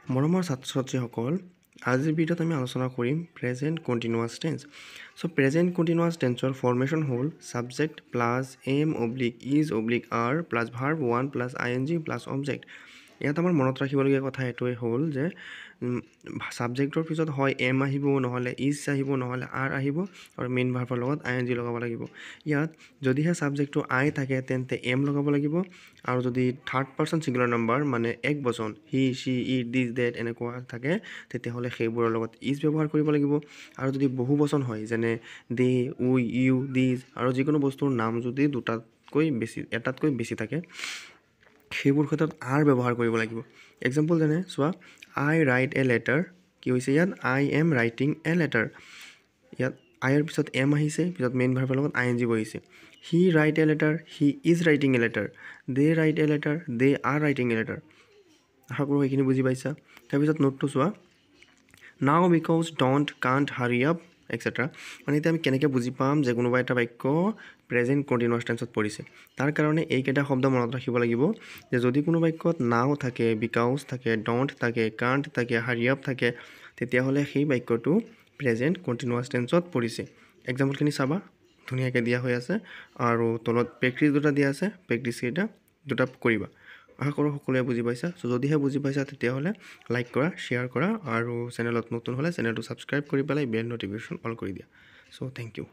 মৰমৰ ছাত্ৰ ছাত্ৰীসকল, আজিৰ ভিডিঅ'ত আমি আলোচনা কৰিম present continuous tense. So present continuous টেন্সৰ formation হ'ল subject plus am oblique is oblique are plus verb one plus I N G plus object. ইয়াত আমাৰ মনত ৰাখিবলগীয়া কথা এইটোৱে হ'ল যে ছাবজেক্টৰ পিছত হয় এম আহিব, নহ'লে is আহিব, নহ'লে আৰ আহিব আৰু মেইন ভাৰ্বৰ লগত আই এন জি লগাব লাগিব। ইয়াত যদিহে ছাবজেক্টটো আই থাকে তেন্তে এম লগাব লাগিব, আৰু যদি থাৰ্ড পাৰ্চন ছিংগুলাৰ নাম্বাৰ মানে এক বচন he, she, it, this, that এনেকুৱা থাকে তেতিয়াহ'লে সেইবোৰৰ লগত is ব্যৱহাৰ কৰিব লাগিব। আৰু যদি বহু বচন হয় যেনে দে, উই, ইউ, these আৰু যিকোনো বস্তুৰ নাম যদি দুটাতকৈ বেছি, এটাতকৈ বেছি থাকে সেইবোৰ ক্ষেত্ৰত আৰ ব্যৱহাৰ কৰিব লাগিব। এক্সাম্পল যেনে চোৱা, আই ৰাইট এ লেটাৰ, কি হৈছে ইয়াত I am writing a letter. ইয়াত আইৰ পিছত এম আহিছে, পিছত মেইন ভাৰ্বৰ লগত আই এন জি বহিছে। He write a letter, he is writing a letter, they write a letter, they are writing a letter. আশা কৰোঁ সেইখিনি বুজি পাইছা। তাৰপিছত নোটটো চোৱা, now because don't can't hurry up etcetera. মানে এতিয়া আমি কেনেকৈ বুজি পাম যে কোনোবা এটা বাক্য প্ৰেজেণ্ট কণ্টিনিউৱাছ টেন্সত পৰিছে, তাৰ কাৰণে এইকেইটা শব্দ মনত ৰাখিব লাগিব যে যদি কোনো বাক্যত নাও থাকে, because থাকে, don't থাকে, কাণ্ট থাকে, হাৰি আপ থাকে, তেতিয়াহ'লে সেই বাক্যটো প্ৰেজেণ্ট কণ্টিনিউৱাছ টেন্সত পৰিছে। এক্সাম্পলখিনি চাবা, ধুনীয়াকৈ দিয়া হৈ আছে আৰু তলত প্ৰেক্টিছ দুটা দিয়া আছে, প্ৰেক্টিছকেইটা দুটা কৰিবা। আশা কৰোঁ সকলোৱে বুজি পাইছা। চ' যদিহে বুজি পাইছা তেতিয়াহ'লে লাইক কৰা, শ্বেয়াৰ কৰা আৰু চেনেলত নতুন হ'লে চেনেলটো ছাবস্ক্ৰাইব কৰি পেলাই বেল ন'টিফিকেশ্যন অল কৰি দিয়া। So thank you.